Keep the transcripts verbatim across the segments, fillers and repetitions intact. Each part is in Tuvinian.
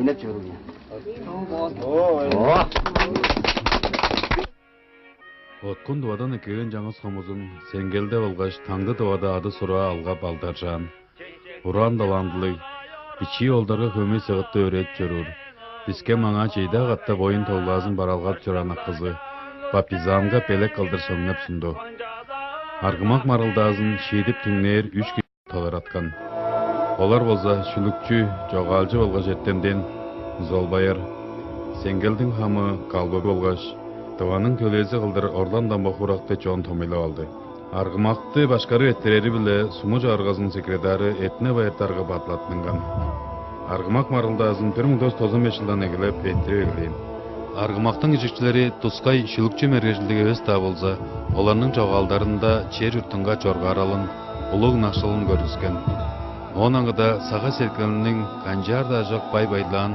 Ийнеп чоруур ийин. Оо. Откун Тывадан эккелген чаңгыс хомузун Сеңгелде болгаш Таңды-Тывада ады-сура алгап алдаржаан. Ураан талантылыг, бичии оолдарга хөмей-сыгытты өөредип чоруур, биске-маңаа чеди-даа катап оюн-тоглаазын бараалгадып чораан акызы Бапизанга белек кылдыр шыңнап сунду. Аргымак маргылдаазын шиидип түңнээр үш кижи талараткан. Олар болза шүлүкчү, чогаалчы болгаш эртемден Золбаяр, Сеңгелдиң хамы Калбы болгаш Тываның төлээзи кылдыр Орлан Домбак Урак деп чон томуйлап алды. Аргымакты башкарып-эрттирери-биле суму чагыргазының секретары Этне Байыртарга бадылаттынган. Аргымак маргылдаазын бир муң тос чүс тозан беш чылдан эгелеп эрттирип эгелээн. Аргымактың киржикчилери тускай шүлүкчү мергежилдиг эвес-даа болза, оларның чогаалдарында чер-чуртунга чоргааралын, улуг ынакшылын көргүскен. Оон аңгыда сага-сеткилиниң канчаар-даа чок бай-байдылаан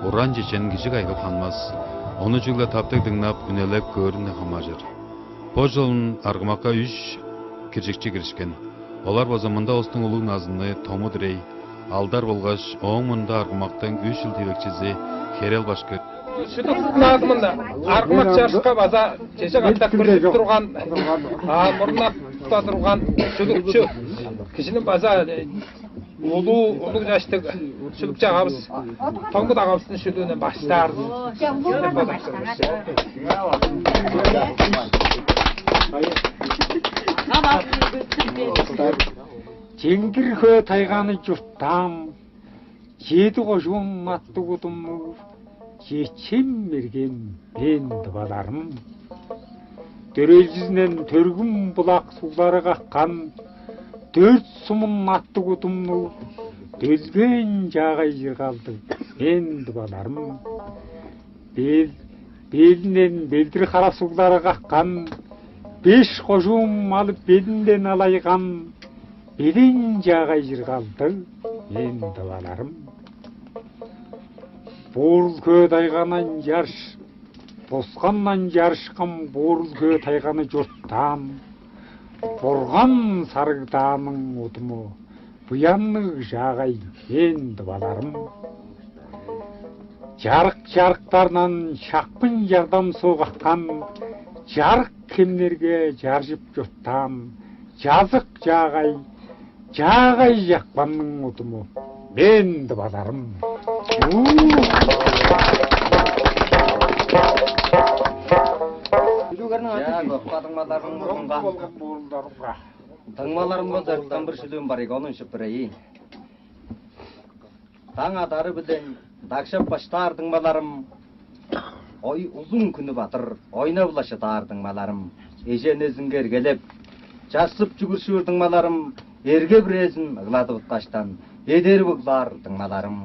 уран-чечен кижи кайгап ханмас. Ону чүгле таптыг дыңнап, үнелеп көөрүнден хамааржыр. Бо чылын аргымакка үш киржикчи киришкен. Олар болза мында улустуң улуг назыны Тому Дирей, Алдар болгаш ооң мурнунда аргымактың үш чыл тиилекчизи Херел башкы. Шүдүк назымында аргымак чарышка база чеже катап киржип турган, а, мурнап тута турган шүдүкчү кижини база, э, улуу, улуг чаштыг шүлүкчү агавыс Тоңгут агавыстың шүлүүнү баштаарбыз деп бодап тур бис. Чеңгир хөө тайганы чурттаан, чеди кожуун аттыг удумнуг, чечен-мерген мен тываларым. Дөрелчизинен төргүм булак суглары каккан, дөрт сумун аттыг удумнуг, дөлгеен чаагай чыргалдыг мен тываларым. Бел, белинен белдир хара суглары каккан, беш кожуум алып белинден алайган, белен чаагай чыргалдыг мен тываларым. Буурул хөө тайганан чарш, бускандан чарышкан буурул хөө тайганы чурттаан, Бурган сарыгдааның удуму, буянныг чаагай мен тываларым. Чарык-чарыктардан шакпын чагдам суу каккан, чарык хемнерге чаржып чурттаан, чазык чаагай, чаагай чакпанның удуму мен тываларым. Чаа, кокпадыңмаларың мурнунга. Дыңмаларым болза, ыртан бир шүлүүм бар ийик, ону шыппырайын. Таң адары-биле дагжап баштаар дыңмаларым, ой, узун хүнү бадыр ойнап-ла шыдаар дыңмаларым, эжен эзинге эргелеп, чассып чүгүршүүр дыңмаларым, эрге бирээзин ыгладып даштан эдерип ыглаар дыңмаларым,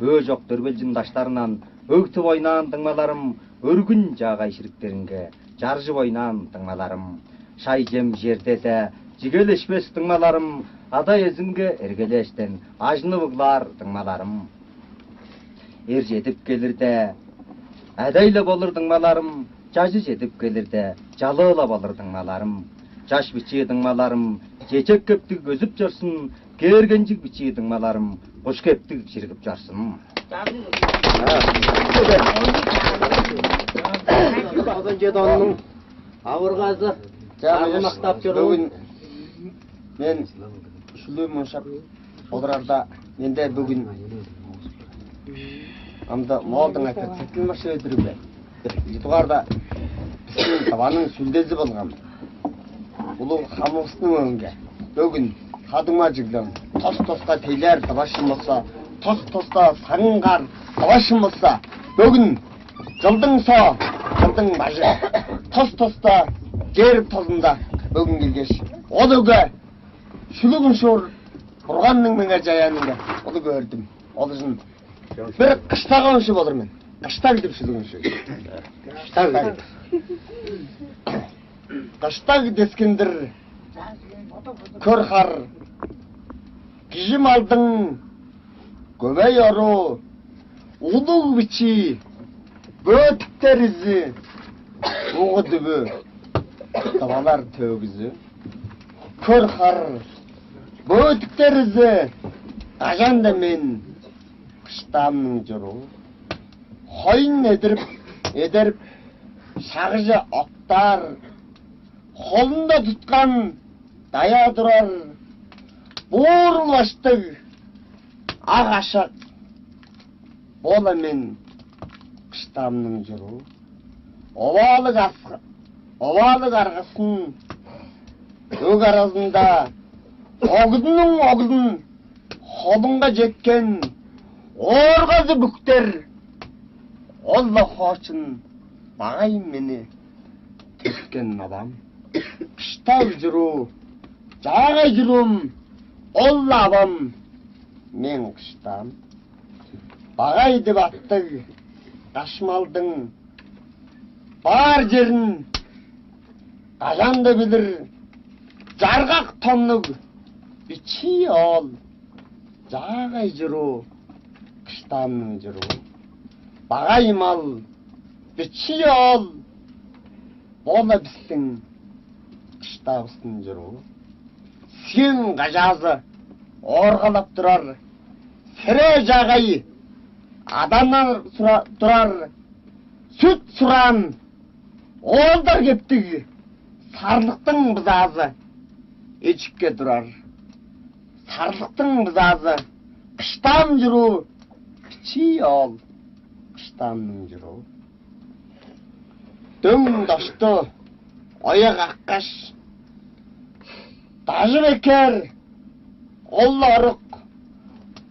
өө чок дөрбелчин даштарынан өгтүп ойнаан дыңмаларым, өргүн чаагай шириктеринге чаржып ойнаан дыңмаларым, шайчем черде-даа чигелешпес дыңмаларым, ада-иезинге эргелээштен ажынып ыглаар дыңмаларым, эр чедип келирде, адай-ла болур дыңмаларым, чажы чедип келирде, чалыы-ла болур дыңмаларым, чаш бичии дыңмаларым, чечек кептиг өзүп чорзун, кээргенчиг бичии дыңмаларым, куш кептиг чиригип чорзун. Одан чеди оннуң авыргазы. Чаа, аны мактап чоруур. Бүгүн мен шүлүү муншап олурарда, менде бүгүн амда моолдуң айтырып сеткил башы өдүрүг бе? Бир дугаарда бистиң Тываның сүлдези болган улуг хамывыстың өңге бөгүн хадыңма чыглым тос-тоска тейлер дывашым болса, тос-тоска саңынгаар дывашым болса, бөгүн чылдың со, чылдың бажы, тос-тоста чер тозунда бөгүн келгеш, ол өгге шүлүг уншуур Бурганның меңээ чаяанынга ону көрдүм. Ол ужун бир кыштаг уншуп олур мен. Кыштаг деп шүлүг уншуй. Кыштаг деп. Кыштаг дескиндир көр хар, кижи малдың көмей оруу, улуг бичии, бөөтүктер изиуг дүвү, тывалар төөгүзү, көр хар, бөөтүктер изиуг, кажан-даа мен Кыштаамның чуруу. Хоюн эдерип, эдерип, шагыжы октаар, холунда туткан даяа турар, буур баштыг, ак ашак, бо-ла мен, Кыштаамның чуруу. Оваалыг аскы, оваалыг аргысын өг аразында, оглунуң оглун холунга четкен ооргазы бүктер, ол-ла хоочун багай мени тепкен авам. Кыштаг чуруу, чаагай чуруум, ол-ла авам, мээң Кыштаам. Багай деп аттыг кашмалдың баар черин кажан-даа билир чаргак тоннуг бичии оол, чаагай чуруу, Кыштаамның чуруу. Багай мал, бичии оол, бо-ла бистиң Кыштаавыстың чуруу. Сиң кажаазы ооргалап турар, серээ-чаагай аданнар турар, сүт сураан оолдар кептиг сарлыктың бызаазы эжикке турар. Сарлыктың бызаазы, Кыштаам чуруу, бичии оол, Кыштаамның чуруу. Дөң-даштыы оя каккаш, дажып эккээр ол-ла орук,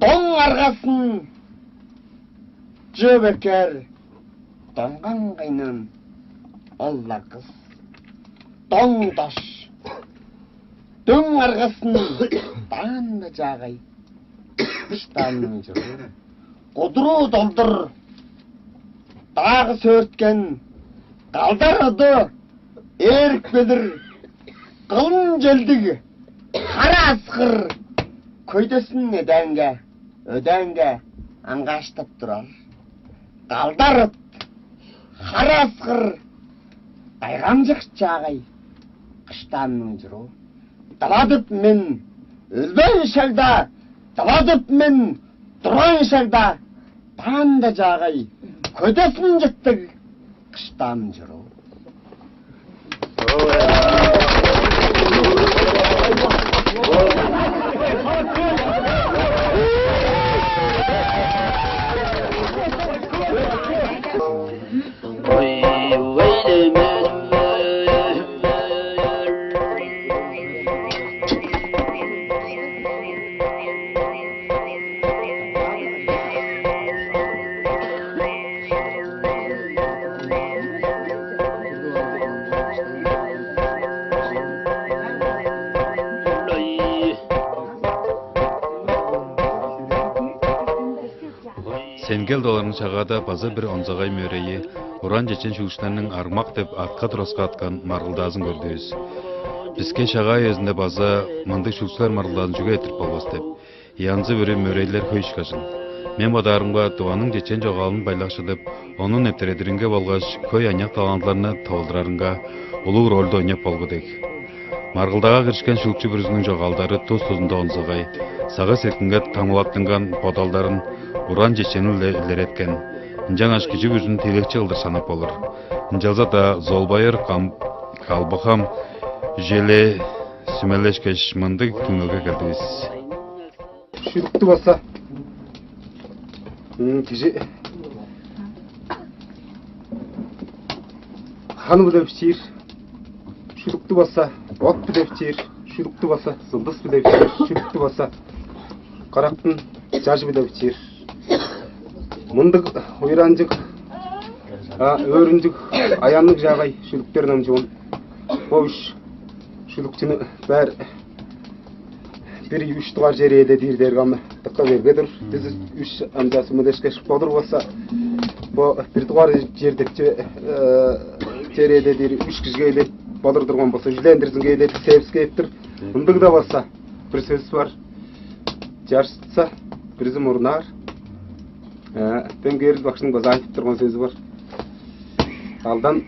доң аргасын чыып эккээр доңган кайнаан ол-ла кыс. Доң-даш, дөң аргасын даанда чаагай, Кыштаамның чуруу. Кудуруу долдур, даагы сөөрткен, калдар ыды, ээрик белир, кылын челдиг, хара аскыр, көйдесин эдээнге, өдээнге аңгааштап турар. Калдар ыт, хара аскыр, кайгамчык чаагай, Кыштаамның чуруу. Дывадып мен өлбээн шагда, дывадып мен турган шагда, даанда чаагай, көдесин чыттыг Кыштаам чуруу. Сенгел доларның Шагаада база бир онзагай мөрейи уран чечен шүлүкчүлерниң «Армак» деп атка тураскааткан маргылдаазын көрдүвүс. Биске Шагаа үезинде база мындыг шүлүкчүлер маргылдаазын чүге эрттирип болбас деп, янзы-бүрү мөрейлер хөй ышкажыл. Мен бодаарымга, Тываның чечен чогаалын байлакшыдып, ону нептередиринге болгаш хөй аныяк талантларны тывылдырарынга улуг рольду ойнап болгу дег. Маргылдаага киришкен шүлүкчү бүрүзүнүң чогаалдары тус-тузунда онзагай, сагыш-сеткилинге таңмалаттынган бодалдарын уран чечени-биле илереткен. Ынчангаш кижи бүрүзүн тиилекчи кылдыр санап болур. Ынчалза-даа Золбайыр Кам-, Калбахам үжелээ сүмелешкеш, мындыг түңнелге келдивис. Шүлүктү болза, м, кижи ханы-биле бичиир, шүлүктү болза, от-биле бичиир, шүлүктү болза, сылдыс-биле бичиир, шүлүктү болза, карактың чажы-биле бичиир. Мындыг уйранчыг, а, өөрүнчүг, аянныг чаагай шүлүктер, ынам чуун. Бо үш шүлүкчүнү бээр бир үш дугаар черээде дээр дээрге ам дыка берге-дир. Бис үш ам-даа сүмелешкеш, бодур болза, бо бир дугаар чер деп че-, э, черээде дээр үш кижиге эле бодур турган болза, үжүлээн дирзинге эле септип кээп-тир. Ындыг-даа болза, бир сөс бар. Чарышса, бүрүзү мурнаар. Э, Демги Эрил багшының база айтып турган сөзү бар. Алдан